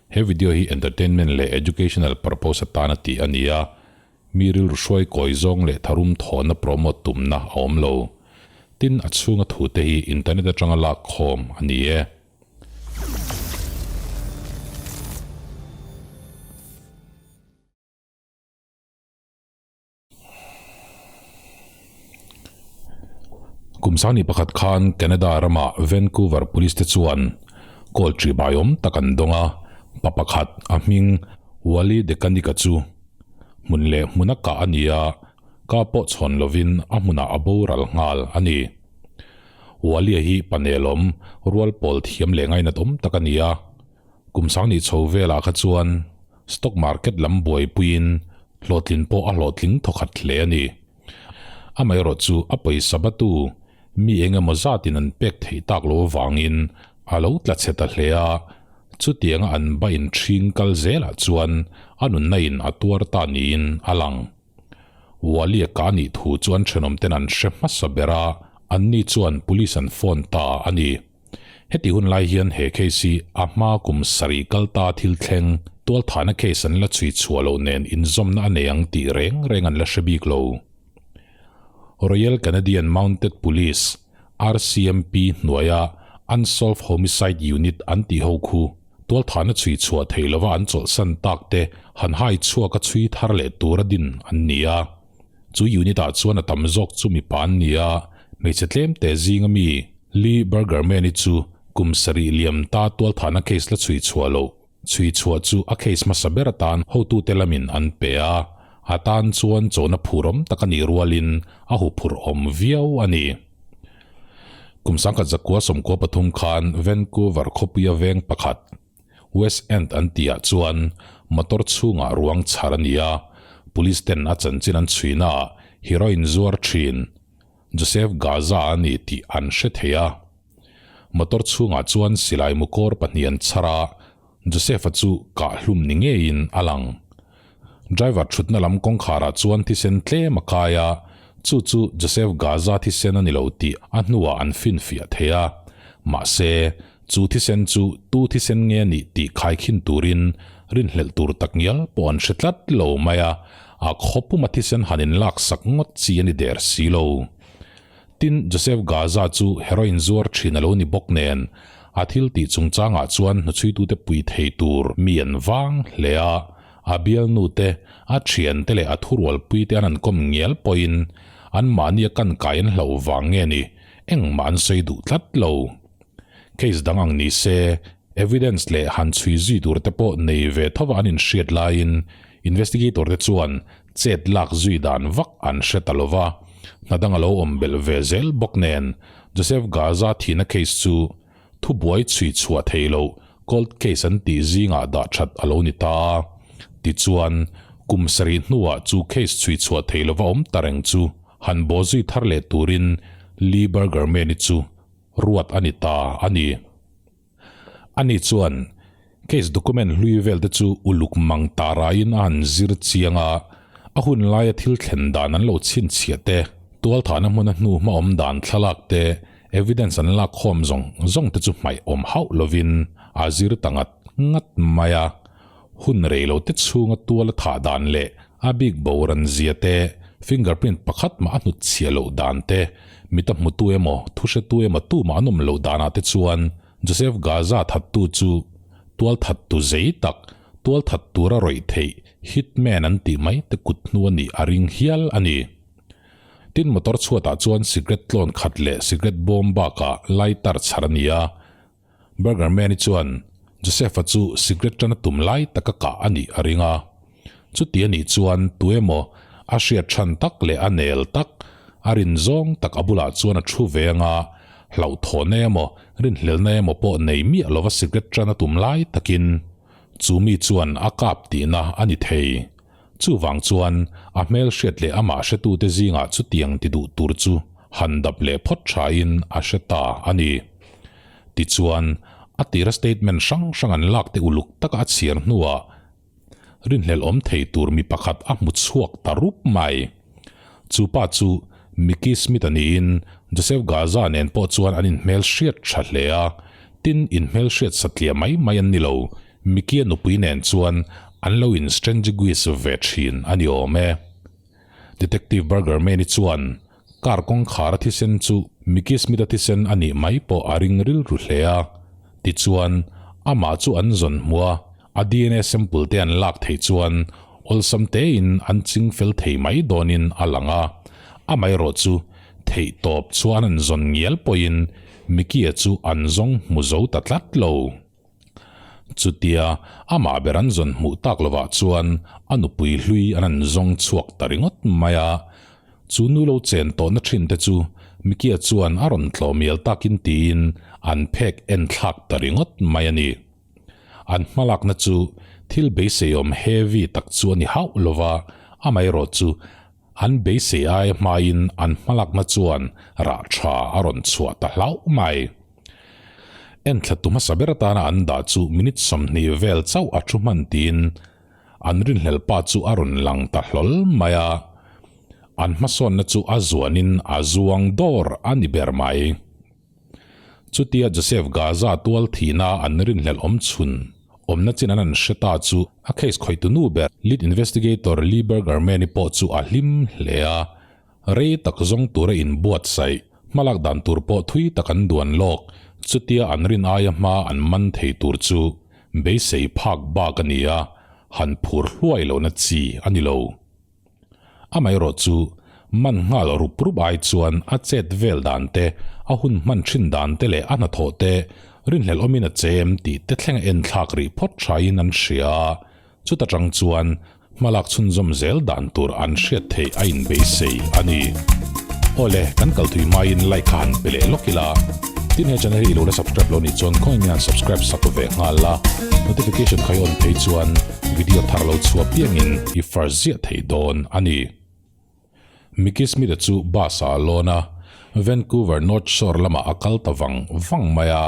He video hi entertainment leh educational purpose atana tih a ni a, mi rilru hruai kawi zawng leh tharum thawhna promote tumna a awm lo. Tin, a chhunga thute hi internet atanga lak khawm a ni e. Kum sangni pakhat khan Canada rama Vancouver Police te chuan call ṭihbaiawm tak an dawng a, pa pakhat a hming Wally Dekanika chu hmun leh hmuna kah a ni a, ka pawh chhawn lovin a hmunah a boral nghal a ni. Wally-a hi pa nelawm, rual pawl thiam leh ngainat awm tak a ni a, kum sangni chho velah kha chuan Stock market lam buaipuiin hlawhtlin pawh a hlawhtling thawkhat hle a ni. Amaherawh chu a pawisa batu mi eng emaw zatin an pek theih tak lo avangin a lo tla chhe ta hle a, chutianga an ba inchhing kal zelah chuan a nunna in a tuar ta niin a lang. Walia ka nih thu chu an thenawmten an hre hmasa ber a, anni chuan police an phone ta a ni. Heti hun lai hian he case hi a hma kum sarih kal ta thil thleng, tualthahna case an la chhui chhuah loh nen inzawmna a nei ang tih reng reng an la hre bik lo. Royal Canadian Mounted Police, RCMP, hnuaia Unsolved Homicide Unit an tih ho khu tualthahna chhui chhuah theih lova an chawlhsan tak te han hai chhuak a chhui thar leh tura din an ni a. Chu unit ah chuan a tam zawk chu mipa an ni a, hmeichhe tlem te zinga mi Lee Burgerman-i chu kum sarih liam ta tualthahna case la chhui chhuah loh chhui chhuah chu a case hmasa ber atan hotute lamin an pe a, a tan chuan chona phurawm tak a nih rualin a huphurh awm viau a ni. Kum sangkhat zakua 13 khan Vancouver khawpuia veng pakhat West End an tihah chuan motor chhungah ruang chhar a ni a, police ten a chanchin an chhuinaah heroin zuar thin Joseph Gaza a ni tih an hre thei a. Motor chhungah chuan silai mukawr pahnih an chhar a, Joseph-a chu kah hlum ni ngeiin a lang. Driver thutna lam kawngkharah chuan thisen tlem a kai a, chu chu Joseph Gaza thisen a ni lo tih a hnuah an finfiah thei a. Mahse, chu thisen chu tu thisen nge a nih tih khaikhin turin rinhlelh tur takngial pawh an hre tlat lo mai a, a khawpuma thisen han inlaksak ngawt chi a ni der si lo. Tin, Joseph Gaza chu heroin zuar thin a lo ni bawk nen, a thil tih chungchangah chuan hnuchhuitute pui thei tur mi an vang hle a, a bialnu te, a thian te leh a thurualpui te an an kawm ngial pawhin anmahni a kan kai an hlauh vang nge ni, engmah an sawi duh tlat lo. Case dang ang ni se, evidence leh han chhui zui tur te pawh nei ve tho va an inhriat laiin investigator te chuan chet lak zui dan vak an hre ta lo va, hna dang a lo awm belh ve zel bawk nen Joseph Gaza thihna case chu thubuai chhui chhuah thei loh cold case an tih zingah dah that a lo ni ta a. Tichuan, kum sarih hnuah chu case chhui chhuah thei lova awm ta reng chu han baw zui thar leh turin Lee Burgerman-i chu ruat a ni ta a ni. Ani chuan case document hlui vel te chu uluk mang ta raiin a han zir chiang a, a hun laia thil thlen dan an lo chhinchhiah te, tualthahna hmuna hnu hma awm dan thlalak te, evidence an lak khawm zawng zawng te chu hmaih awm hauh lovin a zir ta ngat ngat mai a. Hun rei lo te chhunga tuala thah dan leh a bik boran zia te, fingerprint pakhat mah a hnut chhiah loh dan te, mita hmutu emaw, thuhretu emaw tumah an awm loh danah te chuan Joseph Gaza thattu chu tual thattu zei tak, tual that tura rawih theih hitman an tih mai te kut hnu a nih a ring hial a ni. Tin motor chhuatah chuan cigarette tlawn khat leh cigarette bawm bakah lighter chhar a ni a, Burger Man-i chuan Joseph-a chu cigarette tan a tum lai taka kah a nih a ring a. Chuti a nih chuan tu emaw a hriat than tak leh a nel tak, a rin zawng tak a bulah chuan a thu ve anga, hlauhthawhna emaw rinhlelna emaw pawh nei miah lova cigarette tan a tum lai takin chu mi chuan a kap tihna a ni thei. Chuvang chuan a hmel hriat leh amah hretute zingah chutiang ti duh tur chu han dap leh phawt thain a hre ta a ni. Tichuan, a tira statement hrang hrang an lak te uluk taka a chhiar hnuah rinhlelh awm thei tur mi pakhat a hmu chhuak ta rup mai. Chu pa chu Mickey Smith-a niin Joseph Gaza nen pawh chuan an inhmelhriat tha hle a, tin inhmelhriat satliah mai mai an ni lo. Mickey-a nupui nen chuan an lo in strangiguis ve thin a ni awm e. Detective Burgerman-i chuan car kawngkhar a thisen chu Mickey Smith-a thisen a nih mai pawh a ring rilru hle a. Tichuan, amah chu an zawn hmu a, a dna sample te an lak theih chuan awlsam tein an ching fel thei mai dawnin a lang a. Amaherawh chu theih tawp chuan an zawn ngial pawhin Mickey-a chu an zawng hmu zo ta tlat lo. Chutia amah ber an zawn hmuh tak lovah chuan a nupui hlui an han zawng chhuak ta ringawt mai a. Chu nu lo chen tawhna thin te chu Mikia chuan a rawn tlawmial takin tiin an phek en thlak ta ringawt mai a ni. An hmalakna chu thil beiseiawm heavy tak chu a ni hauh lova, amaherawh chu an beisei ai hmain an hmalakna chuan rah tha a rawn chhuah ta hlauh mai. Enthla tu hmasa ber atana an dah chu minute 20 vel chauh a thu hman tiin an rinhlel pa chu a rawn lang ta hlawl mai a, an hmasawnna chu a zuanin a zuang dawr a ni ber mai. Chutia Joseph Gaza tual thihna an rinhlelh awm chhun awmna chin an an hre ta chu a case khawihtu nu ber lead investigator Lee Bergerman-i pawh chu a hlim hle a, Rei tak zawng tura inbuatsaih, hmalak dan tur pawh thui tak an duan lawk, chutia an rin aia hma an man thei tur chu beisei phak bak a ni a, han phur hluai lohna chi a ni lo. Amaherawh chu, man nghal rup rup ai chuan a chet vel dan te, a hun hman thin dan te leh a hnathawh te rinhlelh awmin a che em tih te thleng a enthlak rih phawt thain an hria a, Chuta tang chuan hmalak chhunzawm zel dan tur an hriat theih a inbeisei a ni. Awle, kan kal thui hmain like kha han pe leh lawk ila. Tin he channel hi i lo la subscribe lo nih chuan khawngaih mian subscribe sak ve nghal la, notification kha i on phei chuan video thar lo chhuah piangin i first ziah thei dawn a ni. Mickey Smith-a chu bus-ah a lawn a, Vancouver North Shore lamah a kal ta vang vang mai a.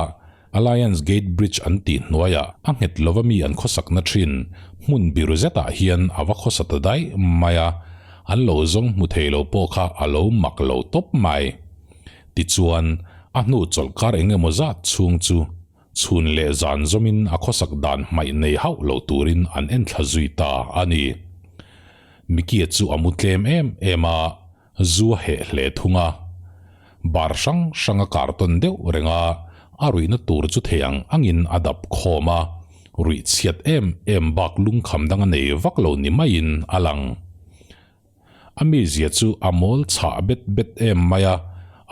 Alliance Gate Bridge an tih hnuaiah a nghet lova mi an khawsakna thin hmun biru zetah hian a va khawsa ta daih mai a, an lo zawng hmu thei lo pawh kha a lo mak lo tawp mai. Tichuan, a hnu chawlhkar eng emaw zat chhung chu chhun leh zan zawmin a khawsak dan hmaih nei hauh lo turin an enthla zui ta a ni. Mickey-a chu a mu tlem em em a, zu a heh hle thung a. Bar hrang hrang a kartawn deuh reng a, a ruihna tur chu thei ang angin a dap khawm a, ruih chhiat em em bak lungkham dang a nei vak lo ni maiin a lang. A mizia chu a mawl chhah bet bet em mai a,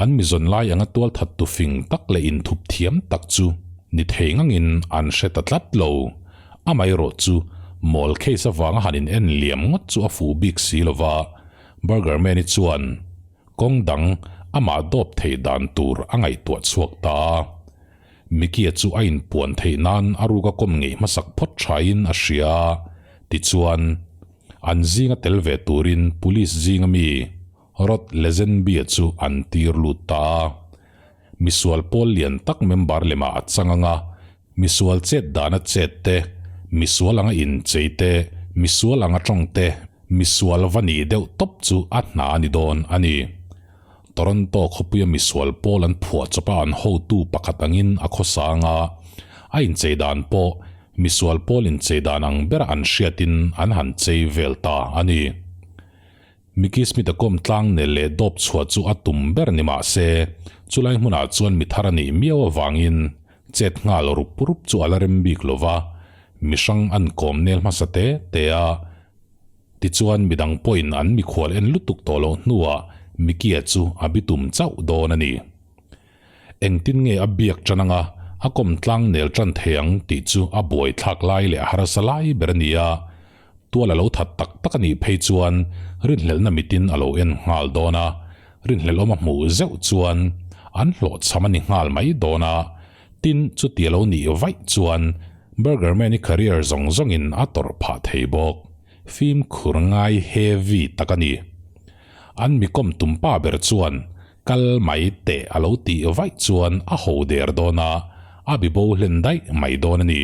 an mizawn lai anga tualthat tu fing tak leh inthup thiam tak chu ni thei ngangin an hre ta tlat lo. Amaherawh chu mawl case avanga han in en liam ngawt chu a fuh bik si lo va, Burgerman-i chuan kawng dang amah dawp theih dan tur a ngaihtuah chhuak ta a. Mickey-a chu a inpuan theih nan a ruk a kawm ngeih hmasak phawt thain a hria a, tichuan, An zinga tel ve turin police zinga mi Rod Lazenby-a chu an tir lut ta a. Misual pawl lian tak member lemah a chang ang a, misual chet dana chet te, misual anga inchei te, misual anga tawng te, misual va nih deuh tawp chu a hna a ni dawn a ni. Toronto khawpuia misual pawl an phuah chawp a an hotu pakhat angin a khawsang a, a inchei dan pawh Misual pawl inchei dan ang bera an hriatin an han chei vel ta a ni. Mickey Smith-a kawm tlang nel leh dawp chhuah chu a tum ber ni mah se, chulai hmunah chuan mi thar a nih miau avangin chet nghal rup rup chu a la rem bik lo va, mi hrang an kawm nel hmasa te te a. Tichuan midang pawhin an mikhual en lutuk tawh loh hnuah Mickey-a chu a bitum chauh dawn a ni. Engtin nge a biak tan anga a kawm tlang nel tan thei ang tih chu a buai thlak lai leh a harsa lai ber a ni a. Tual a lo that tak tak a nih phei chuan rinhlelhna mitin a lo en nghal dawn a, rinhlelh awm a hmuh zeuh chuan an hlawhchham a ni nghal mai dawn a. Tin, chuti a lo nih vaih chuan Burgerman-i career zawng zawngin a tawrh phah thei bawk. Fimkhur ngai heavy tak a ni. An mi kawm tum pa ber chuan Kal mai teh a lo tih vaih chuan a ho der dawn a, a bibo hlen daih mai dawn a ni.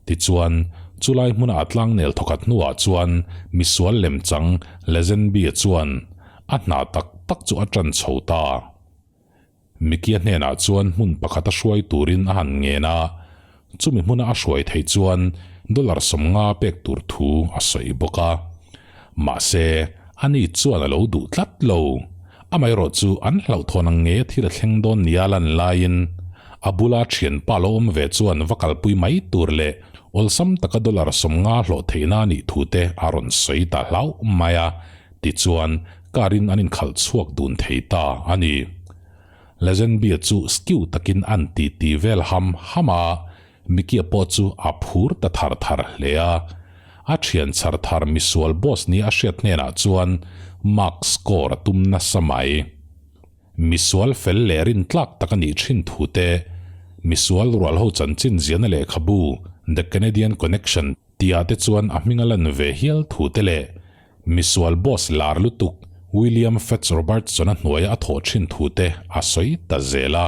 Tichuan, chulai hmuna a tlangnel thawkhat hnuah chuan misual lemchang Lazenby-a chuan a hna tak tak chu a ṭan chho ta. Mickey-a hnenah chuan hmun pakhat a hruai turin a han ngen a. Chumi hmuna a hruai theih chuan dollar 50 pek tur thu a sawi bawk a. Mahse, ani chuan a lo duh tlat lo. Amaherawh chu an hlauhthawn ang nge thil a thleng dawn nia lan laiin a bula thianpa lo awm ve chuan va kalpui mai tur leh awlsam taka dollar 50 hlawh theihna a nih thu te a rawn sawi ta hlauh mai a, tichuan car in an inkhalh chhuak dun thei ta a ni. Lazenby-a chu skew takin an ti ti vel ham ham a, Mickey-a pawh chu a phur ta thar thar hle a. A thian chhar thar misual boss nia a hriat hnenah chuan mark score a tum nasa mai. Misual fel leh rintlak tak a nih thin thu te, misual rual ho chanchin ziahna lehkhabu The Canadian Connection tihah te chuan a hming a lan ve hial thu te leh misual boss lar lutuk William Fats Robertson-a hnuaia a thawh thin thu te a sawi ta zel a,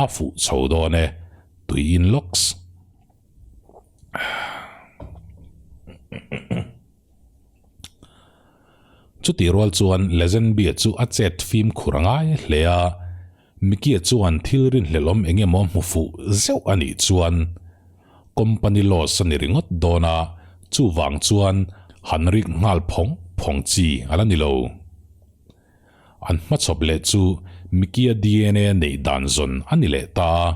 a fuh chho dawn e. Tui in lawks. Chutih rual chuan Lazenby-a chu a chet fimkhur a ngai hle a, Mickey-a chuan thil rinhlelawm eng emaw hmu fuh zeuh a nih chuan company loss a ni ringawt dawn a, chuvang chuan han rik nghal phawng phawng chi a la ni lo. An hmachhawp leh chu Mickey-a DNA neih dan zawn a ni leh ta a.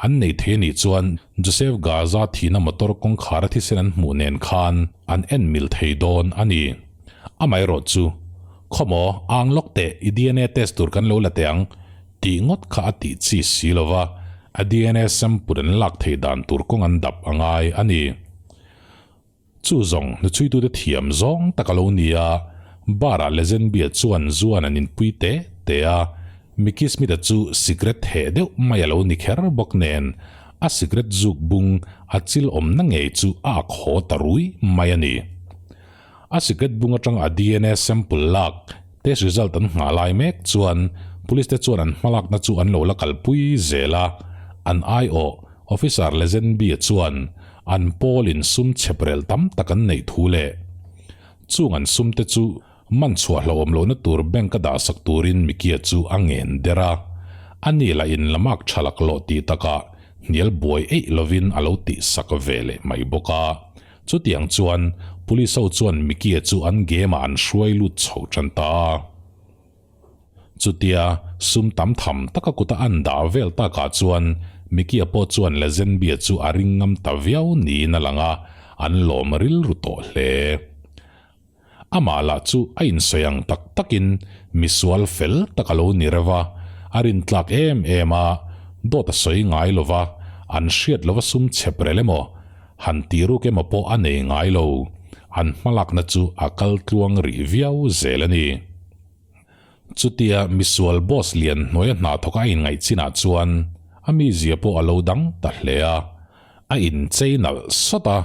An nei thei a nih chuan Joseph Garza thihna motor kawngkhar a thisen an hmuh nen khan an en mil thei dawn a ni. Amaherawh chu, Khawmaw, ang lawk teh, i DNA test tur kan lo la teh ang, tih ngawt kha a tih chi si lo va, a DNA sample an lak theih dan tur kawng an dap a ngai a ni. Chu zawng hnuchhuitute thiam zawng tak a lo ni a, bar-ah Lazenby-a chuan zuan an inpui te te a, Mickey Smith-a chu sikret heh deuh mai a lo ni kher bawk nen, a sikret zuk bung a chil awmna ngei chu a ak haw ta rui mai a ni. A sikret bung atang a DNA sample lak, test result an nghah lai mek chuan police te chuan an hmalakna chu an lo la kalpui zel a, an aiawh Officer Lazenby-a chuan an pawlin sum chheprel tam tak an neih thu leh chung an sumte chu man chhuah hlauhawm lohna tur bank a dahsak turin Mikia chu a ngen der a, ani lah in lamak tha laklawh tih takah hnial buai eih lovin a lo tihsak ve leh mai bawk a. Chutiang chuan Police ho chuan Mikia chu an game ah an hruai lut chho tan ta a. Chutia sum tam tham taka kuta an dah vel takah chuan Mikia pawh chuan Lazenby-a chu a ring ngam ta viau niin a lang a, an lawm rilru tawh hle. Amah lah chu a insawi ang tak takin misual fel tak a lo ni reuh a, a rintlak em em a, dawt a sawi ngai lo va, an hriat lova sum chhep rel emaw, han tih ruk emaw pawh a nei ngai lo, an hmalakna chu a kal tluang rih viau zel a ni. Chutia misual boss lian hnuaia hna thawk a inngaih chinah chuan a mizia pawh a lo dang ta hle a, a inchei nalh sawt a,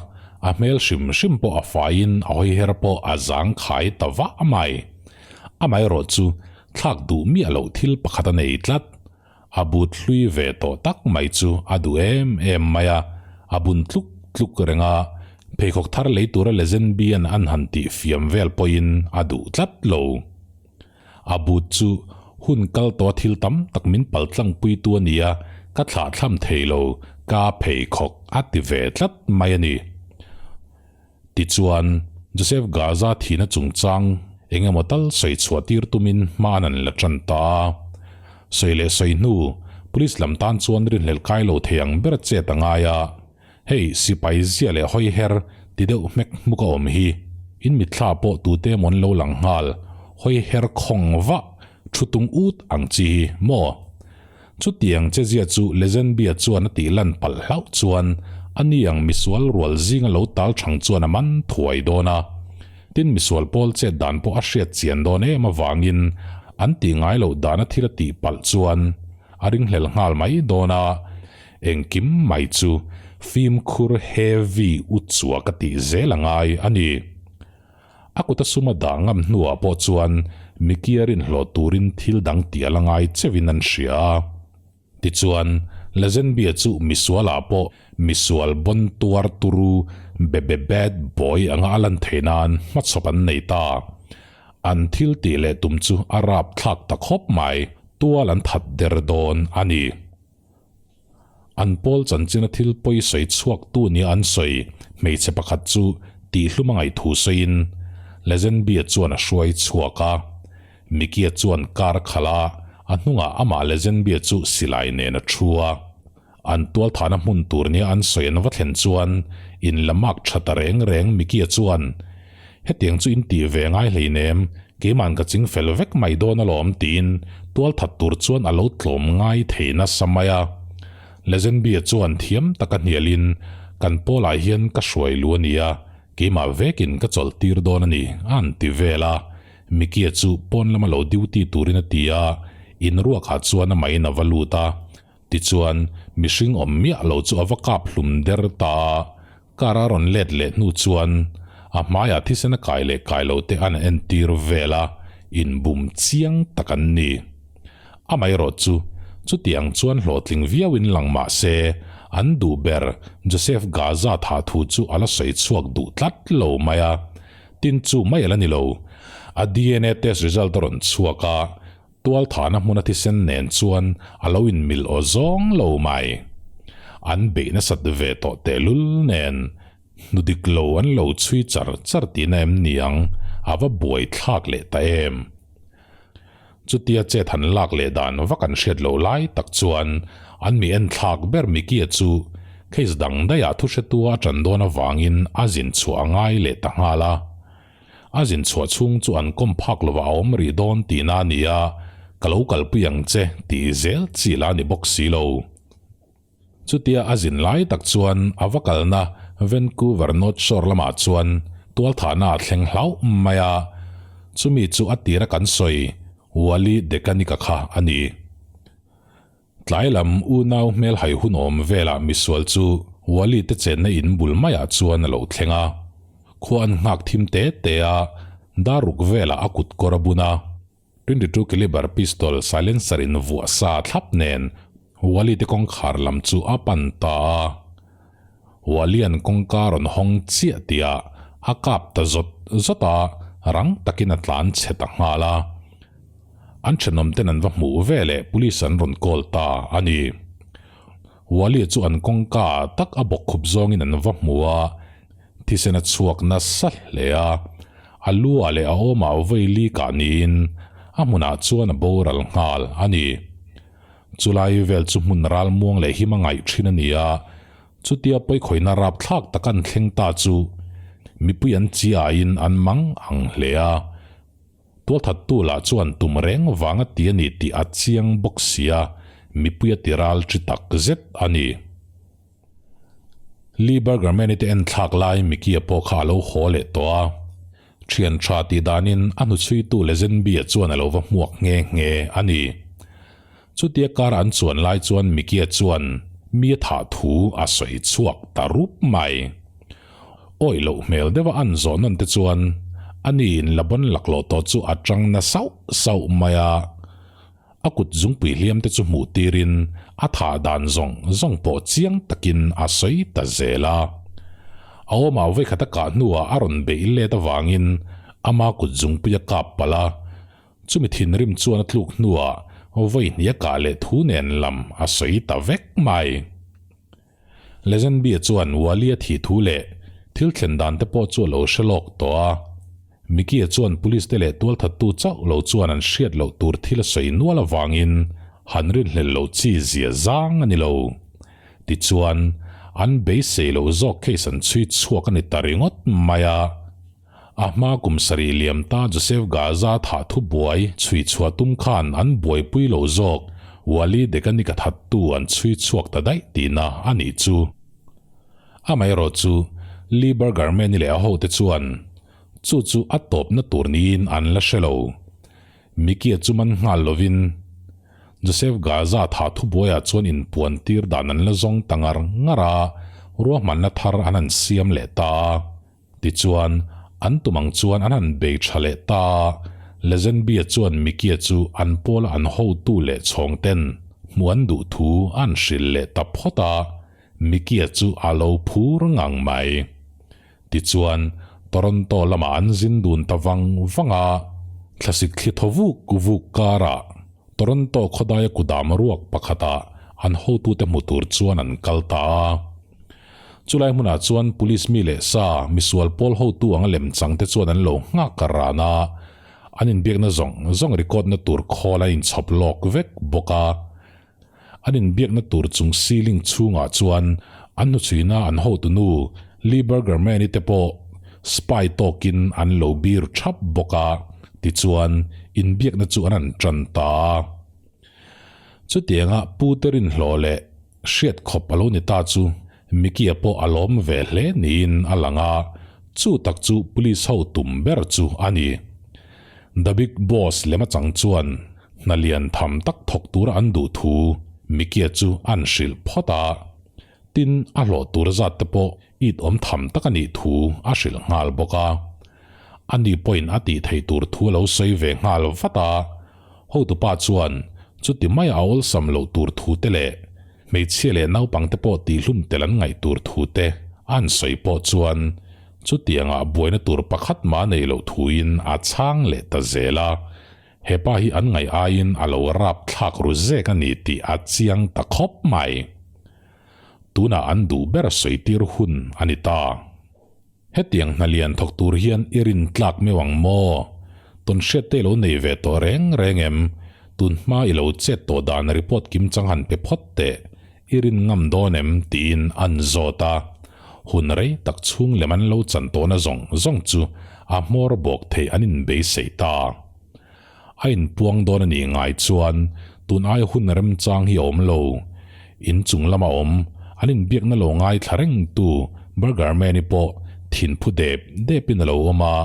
a hmel hrim hrim pawh a faiin a hawiher pawh a zangkhai ta vah mai. Amaherawh chu thlak duh miah loh thil pakhat a nei tlat. A but hlui ve tawh tak mai chu a duh em em mai a, a bun tluk tluk reng a, pheikhawk thar lei tura Lezenby-a'n an han tih fiam vel pawhin a duh tlat lo. A but chu hun kal tawha thil tam tak min pal tlangpuitu a ni a, ka thlah thlam thei lo, ka pheikhawk a ti ve tlat mai a ni. Tichuan, Joseph Gaza thihna chungchang eng emaw tal sawi chhuah tir tumin hma an an la tan ta a. Sawi leh sawi hnu, Police lam tan chuan rinhlelh kai lo thei ang ber chet a ngai a. Hei, sipai zia leh hawi her ti deuh hmek hmuk a awm hi. In mitthla pawh tute emaw an lo lang nghal, hawi her khawng vah, thu tung ut ang chi hi maw? Chutiang chezia chu Lezenbia chuan a tih lan palh hlauh chuan a ni ang misual rual zinga lo tal chang chuan a man thuai dawn a. Tin misual pawl chet dan pawh a hriat chian dawn em avangin an tih ngai loh dana thil a tih palh chuan a ringhlel nghal mai dawn a, engkim mai chu fimkhur heavy u chua ka tih zel a ngai a ni. A kuta sum a dah ngam hnuah pawh chuan Mickey-a rinhlawh turin thil dang tih a la ngai cheuhin an hria a. Tichuan, Lazenby-a chu misualah pawh misual bawn tuar turu bebe bad boy anga a lan theih nan hmachhawp an nei ta. An thil tih leh tum chu a rapthlak ta khawp mai, tual an that der dawn a ni. An pawl chanchina thil pawi sawi chhuaktu nia an sawi hmeichhe pakhat chu tihhlum a ngaih thu sawiin Lazenby-a chuan a hruai chhuak a. Mickey-a chuan car a khalh a, a hnungah amah Lazenby-a chu silai nen a thu a. An tualthahna hmun tur nia an sawi an va thlen chuan in la mak tha ta reng reng Mickey-a chuan, Hetiang chu in tih ve ngai hleinem, keima'n ka ching fel vek mai dawn alawm tiin tualthat tur chuan a lo tlawm ngai thei nasa mai a. Lazenby-a chuan thiam taka hnialin, Kan pawlah hian ka hruai lu a nia, keimah vekin ka chawlh tir dawn a ni, a han ti vel a. Mickey-a chu pawn lama lo duty turin a ti a, in ruakah chuan amahin a va lut a. Tichuan, mihring awm miah lo chu a va kap hlum der ta a, car a rawn let leh hnu chuan a hmaiah thisen a kai leh kai lo te an entir vel a, inbum chiang tak an ni. Amaherawh chu, chutiang chuan hlawhtling viauin lang mah se, an duh ber Joseph Gaza thah thu chu a la sawi chhuak duh tlat lo mai a, tin chu mai a la ni lo. A DNA test result a rawn chhuak a, Tualthahna hmuna thisen nen chuan a lo inmil aw zawng lo mai. An beih nasat ve tawh tehlul nen hnu dik lo an lo chhui char char tihna em ni ang, a va buai thlak leh ta em. Chutia chet han lak leh dan vak an hriat loh lai tak chuan an mi enthlak ber Mickey-a chu case dang daihah thu hretua a ṭan dawn avangin a zin chhuah a ngai leh ta nghal a. A zin chhuah chhung chu an kawm phak lovah a awm rih dawn tihna a ni a, ka lo kalpui ang che tih zel chi la ni bawk si lo. Chutia a zin lai tak chuan a va kalna Vancouver North Shore lamah chuan tualthahna a thleng hlauh mai a, chumi chu a tira kan sawi Wally Dekanika kha a ni. Tlai lam unau hmel hai hun awm velah misual chu Wally te chenna in bul maiah chuan a lo thleng a. Khua an nghak thim te te a, dar ruk velah a kut kawr a bun a. 22 caliber pistol silencer in vuah sa thlap nen Wally te kawngkhar lam chu a pan ta a. Wally an kawngka rawn hawng chiah tihah a kap ta zawt zawt a, rang takin a tlan chhe ta nghal a. An thenawm ten an va hmuh ve leh police an rawn call ta a ni. Wally chu an kawngka ah tak a bawk khup zawngin an va hmu a, thisen a chhuak nasa hle a, a lu ah leh a awmah vawi li kah niin a hmunah chuan a boral nghal a ni. Chulai vel chu hmun ral muang leh him a ngaih thin a ni a, chutia pawikhawihna rapthlak tak an thleng ta chu mipui an chi aiin an mang ang hle a. Tualthattu lah chuan tum reng vang a ti a ni tih a chiang bawk sia, mipui a ti ral chi tak zet a ni. Lee Burgerman-i te enthlak lai Mickey-a pawh kha a lo haw leh tawh a. Thian tha tih danin a hnuchhuitu Lazenby-a chuan a lo va hmuak nghe nghe a ni. Chutia car an chuan lai chuan Mickey-a chuan mi a thah thu a sawi chhuak ta rup mai. Awih loh hmel deuha an zawh nawn te chuan ani in la bawn laklawh tawh chu a tang na sauh sauh mai a. A kut zungpui hliam te chu hmuh tirin a thah dan zawng zawng pawh chiang takin a sawi ta zel a. A awmah vawikhat a kah hnuah a rawn beih let avangin ama kut zungpui a kap palh a. Chumi thinrim chuan a tluk hnuah vawi hnih a kah leh thu nen lam a sawi ta vek mai. Lazenby-a chuan Wally-a thih thu leh thil thlen dan te pawh chu a lo hre lawk tawh a. Mickey-a chuan police te leh tualthattu chauh lo chuan an hriat loh tur thil a sawi nual avangin han rinhlelh loh chi zia zang a ni lo. Tichuan, an beisei loh zawk case an chhui chhuak a ni ta ringawt mai a. A hma kum sarih liam ta Joseph Gaza thah thu buai chhui chhuah tum khan an buaipui lo zawk, Wally Dekanik a thattu an chhui chhuak ta daih tihna a nih chu. Amaherawh chu, Lee Burgerman-i leh a hote chuan chu chu a tawpna tur niin an la hre lo. Mickey-a chu man nghal lovin Joseph Gaza thah thu buaiah chuan inpuan tir dan an la zawng ta ngar ngar a, ruahmanna thar an han siam leh ta a. Tichuan, an tum ang chuan an han bei tha leh ta a, Lazenby-a chuan Mickey-a chu an pawla an hotu leh chhawng ten hmuh an duh thu an hrilh leh ta phawt a, Mickey-a chu a lo phur ngang mai. Tichuan, Toronto lamah an zin dun ta vang vang a, thlasik thli thaw vuk vuk karah Toronto khawdaia kudam ruak pakhatah an hotute hmu tur chuan an kal ta a. Chulai hmunah chuan police mi leh sa, misual pawl hotu anga lemchang te chuan an lo nghak ran a, an inbiakna zawng zawng record na tur khawl an inchhawp lawk vek bawk a. An inbiakna tur chung ceiling chhungah chuan an hnuchhuina an hotunu Lee Burgerman-i te pawh spy tawkin an lo bir thap bawk a, tichuan inbiakna chu an han tan ta a. Chutianga Pu te rinhlawh leh hriat khawp a lo ni ta chu Mickey-a pawh a lawm ve hle niin a lang a, chu tak chu police ho tum ber chu a ni. The Big Boss lema chang chuan hna lian tham tak thawk tura an duh thu Mickey-a chu an hrilh phawt a, tin a hlawh tur zat te pawh it awm tham tak a nih thu a hrilh nghal bawk a. Ani pawhin a tih theih tur thu a lo sawi ve nghal vat a, hotupa chuan chuti maia a awlsam loh tur thu te leh hmeichhia leh naupangte pawh tihhlum tel an ngaih tur thu te an sawi pawh chuan chutiangah buaina tur pakhat mah nei loh thuin a chhang leh ta zel a, hepa hi an ngaih aiin a lo rap thlak ru zek a ni tih a chiang ta khawp mai. Tunah an duh ber sawi tir hun a ni ta. Hetiang hna lian thawk tur hian i rin tlak meuh ang maw? Tawn hriat te i lo nei ve tawh reng reng em? Tun hma i lo chet tawh dan report kim chang han pe phawt teh, i rin ngam dawn em? tiin an zawt a. Hun rei tak chhung lem an lo chan tawhna zawng zawng chu a hmawr bawk theih an inbeisei ta. A inpuang dawn a nih ngai chuan tun ai hun remchang hi a awm lo. In chung lama awm, an inbiakna lo ngaithla rengtu Burger Man-i pawh thinphu dep depin a lo awm a,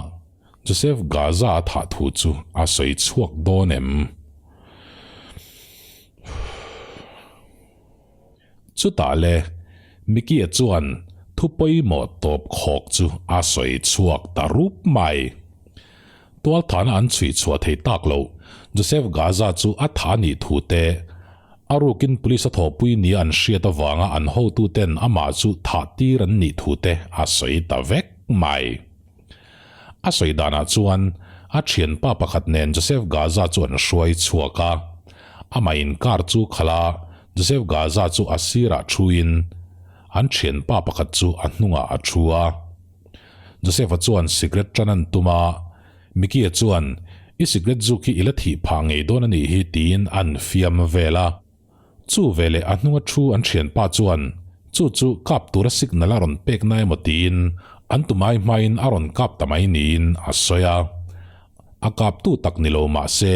Joseph Gaza a thah thu chu a sawi chhuak dawn em? Chutah le, Mickey-a chuan thu pawimawh tawp khawk chu a sawi chhuak ta rup mai. Tualthana an chhui chhuah thei tak loh, Joseph Gaza chu a tha nih thu te, a rukin police a thawhpui nia an hriat avanga an hotuten amah chu thah tir an nih thu te a sawi ta vek mai. A sawi danah chuan a thianpa pakhat nen Joseph Gaza chu an hruai chhuak a, amah inkar chu khalh a, Joseph Gaza chu a sirah thuin an thianpa pakhat chu a hnungah a thu a. Joseph-a chuan cigarette tan an tum a, Mickey-a chuan, I cigarette zuk hi i la thih phah ngei dawn a nih hi tiin an fiam vel a. Chu veleh a hnunga thu an thianpa chuan chu chu kap tura signal a rawn pek na emaw tiin an tumai hmain a rawn kap ta mai niin a sawi a. A kaptu tak ni lo mah se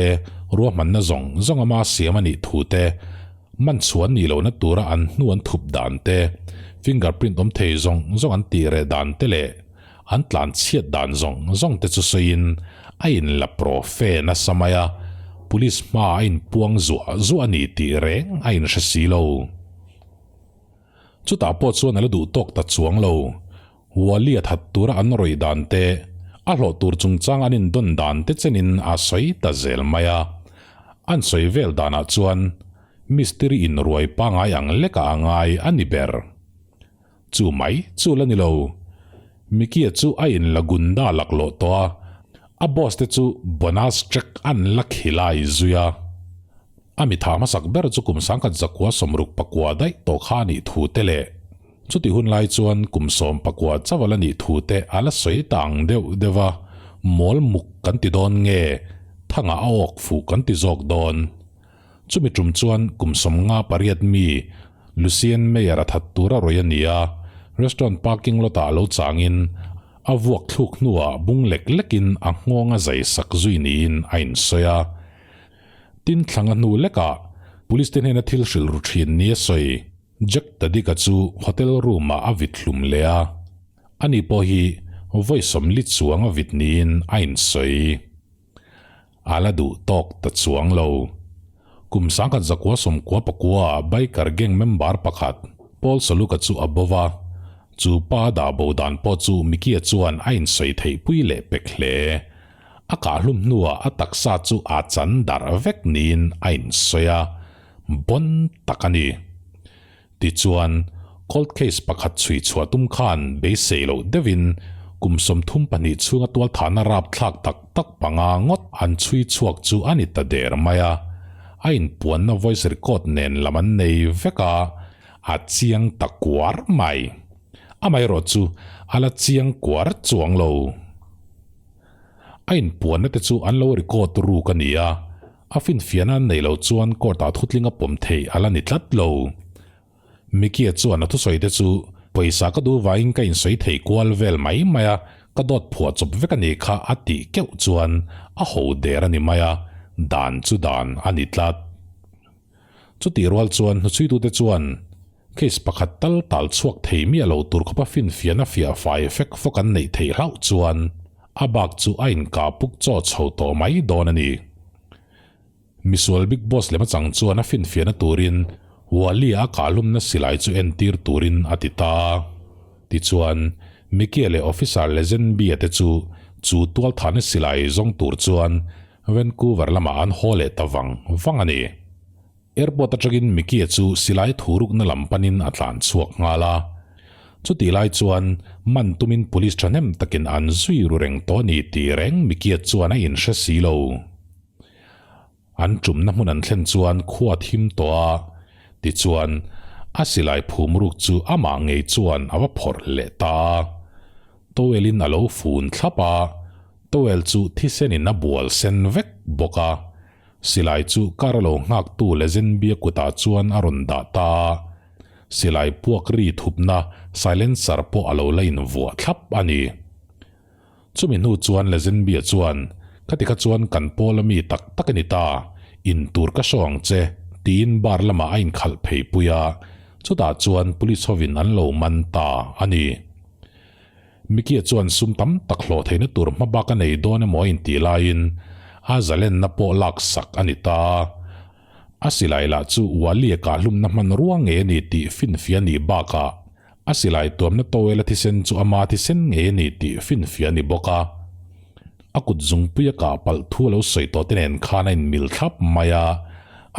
ruahmanna zawng zawng ama siam a nih thu te, man chhuan nih lohna tura an hnu an thup dan te, fingerprint awm thei zawng zawng an tih reh dan te leh an tlan chhiat dan zawng zawng te chu sawiin a inla profe nasa mai a, police hma a inpuang zuah zuah a ni tih reng a inhre si lo. Chutah pawh chuan a la duh tawk ta chuang lo. Wally a that tura an rawih dan te, a hlawh tur chungchang an indawn dan te chenin a sawi ta zel mai a. An sawi vel danah chuan mistiri inruai pangai ang lekah a ngai a ni ber. Chu mai chu la ni lo. Mickey-a chu a inla gunda laklawh tawh a, a boss te chu bonus check an la khilai zui a. A mitha hmasak ber chu kum sangkhat zakua sawmruk pakua daih tawh kha a nih thu te leh chutih hun lai chuan kum sawm pakua chauh a la nih thu te a la sawi ta ang deuh deuh a, mawl muk kan ti dawn nge thangah a awk fuh kan ti zawk dawn. Chumi tum chuan kum 58 mi Lucien Meyer a that tur a rawih a ni a, restaurant parking lot ah lo changin a vuak thluk hnuah bung lek lekin a nghawng a zai sak zui niin a insawi a. Tin thlanga hnu lekah police te hnena thil hrilh ru thin ni a sawi. Jack Tadika chu hotel room ah a vit hlum leh a, ani pawh hi vawi 40 chuang a vit niin a insawi. A la duh tawk ta chuang lo. Kum 1999 ah biker gang member pakhat Paul Soluka chu a bo va, chu pa dah bo dan pawh chu Mickey-a chuan a insawi theih pui leh pek hle. A kahhlum hnuah a taksa chu a chan darh vek niin a insawi a, bon tak a ni. Tichuan, cold case pakhat chhui chhuah tum khan beisei loh deuhin kum 32 chhunga tualthahna rapthlak tak tak panga ngawt an chhui chhuak chu a ni ta der mai a. a inpuanna voice record nen lam an nei vek a, a chiang ta kuar mai. Amaherawh chu a la chiang kuar chuang lo. A inpuanna te chu an lo record ruk a ni a, a finfiahna an neih loh chuan court ah thutling a pawm theih a la ni tlat lo. Mickey-a chuan a thusawi te chu pawisa ka duh vangin ka insawi thei kual vel mai mai a, ka dawt phuah chawp vek a nih kha a tih keuh chuan a ho der a ni mai a, dan chu dan a ni tlat. Chutih rual chuan hnuchhuitute chuan case pakhat tal tal chhuak thei miah lo tur khawpa finfiahna fiah fai fek fawk an neih theih hlauh chuan a bak chu a inkah puk chaw chho tawh mai dawn a ni. Misual Big Boss lem achang chuan a finfiahna turin Wally-a a kahlumna silai chu entir turin a ti ta a. Tichuan, Mickey-a leh Officer Lazenby-a te chu chu tualthahna silai zawng tur chuan Vancouver lamah an haw leh ta vang vang a ni. Airport atangin Mickey-a chu silai thurukna lam panin a tlan chhuak nghal a. Chutih lai chuan man tumin police thahnem takin an zui ru reng tawh a ni tih reng Mickey-a chuan a inhre si lo. An tumna hmun an thlen chuan khua thim tawh a, tichuan a silai phum ruk chu amah ngei chuan a va phawrh leh ta a. Towel in a lo fun thlap a, towel chu thisen in a bual sen vek bawk a. Silai chu car a lo nghaktu Lezenbia kutah chuan a rawn dah ta a. Silai puak ri thupna silencer pawh a lo la invuah thlap a ni. Chumi hnu chuan Lazenby-a chuan, Khati kha chuan kan pawl a mi tak tak a ni ta, in tur ka hraw ang che, tiin bar lamah a inkhalh phei pui a, chutah chuan police hovin an lo man ta a ni. Mickey-a chuan sum tam tak hlawh theihna tur hma bak a nei dawn emaw a intih laiin a zalenna pawh laksak a ni ta. A silai lah chu Wally-a kahhlumna hmanrua ngei a ni tih finfiah a nih bakah A silai tuamna towel a thisen chu ama thisen ngei a ni tih finfiah a ni bawk a. A kut zungpui a kah palh thu a lo sawi tawh te nen khan a inmil thlap mai a,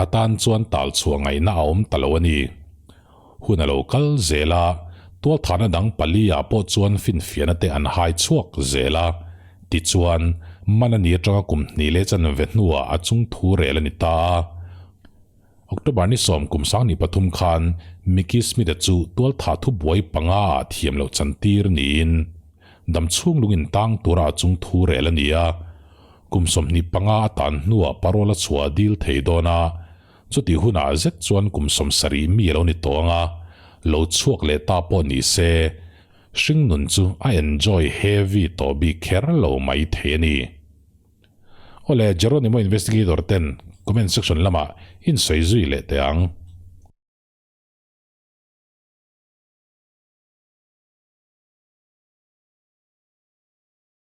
a tan chuan tal chhuah ngaihna a awm ta lo a ni. Hun a lo kal zel a, tualthahna dang pali ah pawh chuan finfiahna te an hai chhuak zel a, tichuan man a ni atanga kum hnih leh chanve hnuah a chung thu rel a ni ta a. October ni sawm kum sang ni pathum khan Mickey Smith-a chu tualthah thubuai panga ah thiam loh chantir niin dam chhung lung in tang tura a chung thu rel a ni a. Kum 25 a tan hnuah parole a chhuah a dil thei dawn a, chutih hunah zet chuan kum 70 mi a lo ni tawh ang a, lo chhuak leh ta pawh ni se hringnun chu a enjoy heavy tawh bik kher lo mai thei a ni. Awle, Jeronimo Investigator ten comment section lamah in sawi zui leh teh ang.